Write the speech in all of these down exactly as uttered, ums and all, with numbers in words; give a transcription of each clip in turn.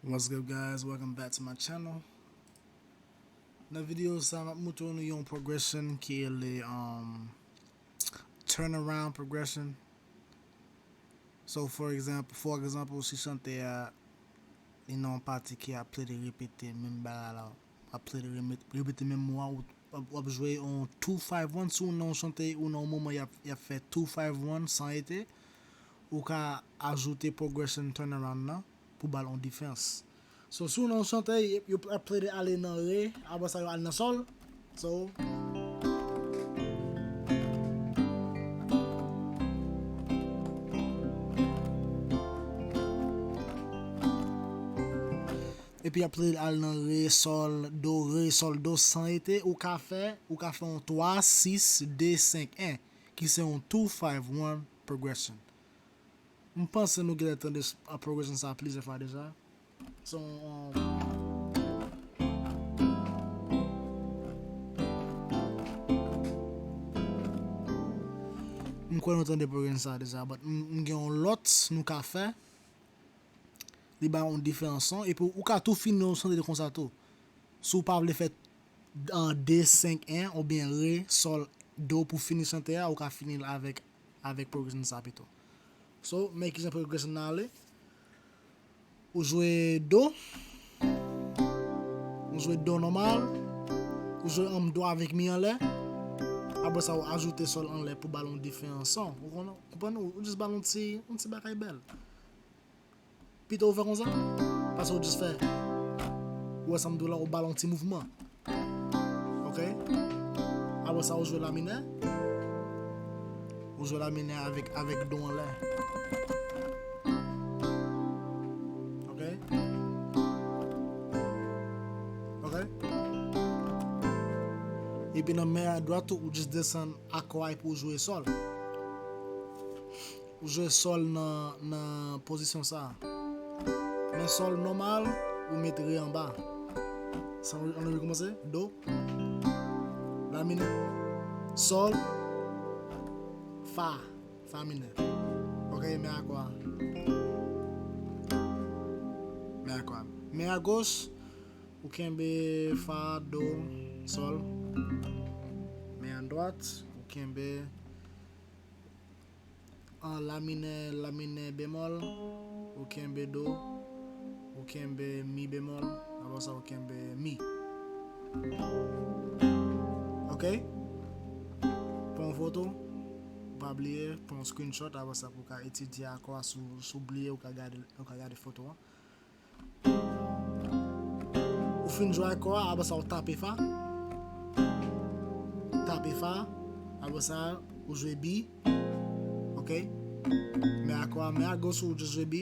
What's good, guys? Welcome back to my channel. Nan videyo sa, m ap montre nou yon progression ki rele um, turnaround progression. So, for example, for example, si chantè a li nan yon pati ki ap plede repete menm bagay la, ap plede reme- repete menm mo a, ou w ap- w ap jwe yon two five one, si w nan yon chante ou nan yon moman y ap, y ap fè two five one san rete, ou ka ajoute progression turnaround nan pou ba l yon defense. So, si w nan yon chante, y- yo ap plede ale nan re, apre sa yo al nan sol. So, epi y ap plede al nan re, sol, do, re, sol, do, san rete, ou ka fè, ou ka fè yon twa sis de senk en, ki se yon two five one progression. M panse nou genlè tande s- a progression sa plizyè fwa deja. So, um, m kwè nou tande progression sa deja, but m, m gen yon lòt nou ka fè. Li ba yon diferan son, epi ou ka tou fini yon chante konsa tou. Si w pa vle fè an de senk en oubyen re, sol, do pou fini chante a, ou ka fini l avèk, avèk progression sa pito. So, men kijan progression nan ale. Ou jwe do, ou jwe do nòmal, ou jwe anm do avèk mi anlè. Apre sa, ou ajoute sol anlè pou ba l yon diferan son. Ou konn- konprann? Ou, ou jis ba l yon ti, yon ti bagay bèl. Pito ou fè konsa, paske ou jis fè. Ou wè sa m di w la, ou ba l yon ti mouvman. Ok? Apre sa, ou jwe la minè. Ou jwe la minè avèk, avèk do anlè. Ok? Ok? Epi nan men a dwat ou, ou jis desann akò a epi ou jwe sol. Ou jwe sol nan, nan pozisyon sa a. Men sol nòmal, ou met re anba. Sa, ann rekòmanse. Do. La minè. Sol. Fa. Fa minè. Ok, men akò a. Men akò a. Men a goch, ou kenbe fa, do, sol. Men a dwat, ou kenbe an la minè, la minè bemòl, ou kenbe do, ou kenbe mi bemòl, apre sa ou kenbe mi. Ok? Pran yon foto, pa bliye, pran yon screenshot, apre sa pou w ka etidye akò a, si w, si w bliye, ou ka gade, ou ka gade foto a. Ou fin jwe akò a, apre sa ou tape fa. Tape fa, apre sa ou jwe bi. Ok? Men akò a, men a goch ou jis jwe bi.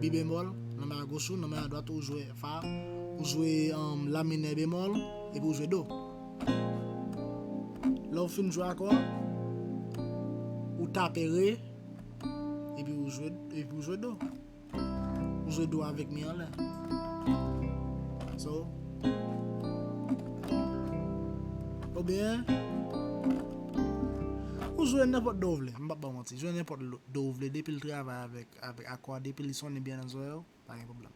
Bi bemòl, nan men a goch ou, nan men a dwat ou jwe fa. Ou jwe um, la minè bemòl, epi ou jwe do. Lè ou fin jwe akò a, ou tape re, epi ou jwe, epi ou jwe do. Ou jwe do avèk mi anlè. So, oubyen, ou jwe nenpòt do ou vle. M p ap ba w manti. Jwe nenpòt lo- do ou vle. Depi l travay avèk, avèk akò a, depi li sonnen byen nan zòrèy ou, pa gen pwoblèm.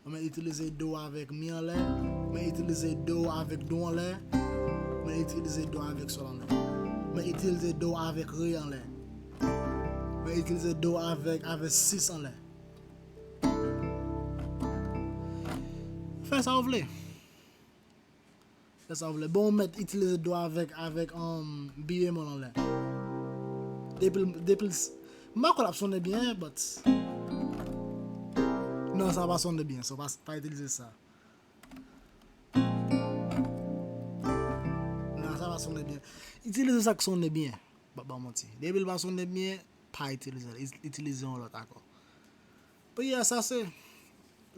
Ou mèt itilize do avèk mi anlè. Ou mèt itilize do avèk do anlè. Ou mèt itilize do avèk sol anlè. Ou mèt itilize do avèk re anlè. Ou mèt itilize do avèk, avèk sis anlè. Fè sa w vle. Fè sa w vle. Bon, ou mèt itilize do avèk, avèk um, bi bemòl anlè. Depi l, depi l, m pa kwè l ap sonnen byen, but. Non, sa pa sonnen byen, so pa, pa itilize sa. Non, sa pa sonnen byen. Itilize sa k sonnen byen. M p ap ba w manti. Depi l pa sonnen byen, pa itilize l. Itilize yon lòt akò. Priyè sa se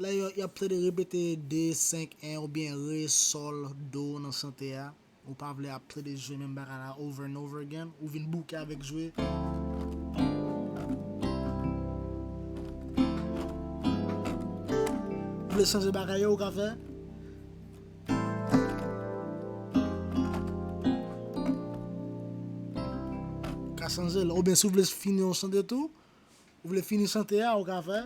lè yo, y ap plede repete de, senk, en oubyen re, sol, do nan chante a. Ou pa vle ap plede jwe menm bagay la over and over again. Ou vin bouke avèk jwe. Ou vle chanje bagay yo, ou ka fè. Ka chanje l. Oubyen si w vle fini yon chante tou, ou vle fini chante a, ou ka fè.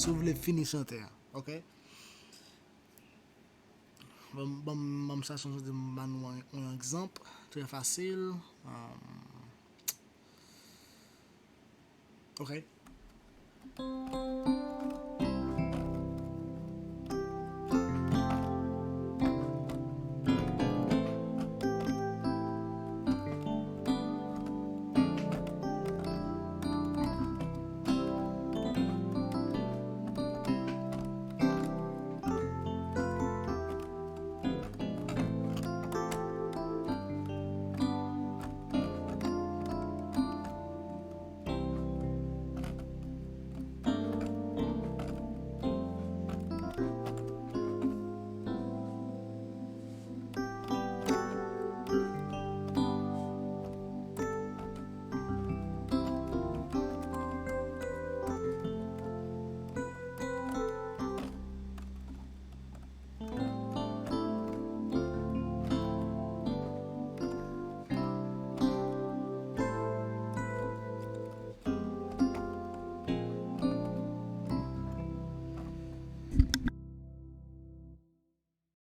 Ou vle fini chante a, ok? Ban m chache yon chante, m ba nou yon egzanp trè fasil. Ok.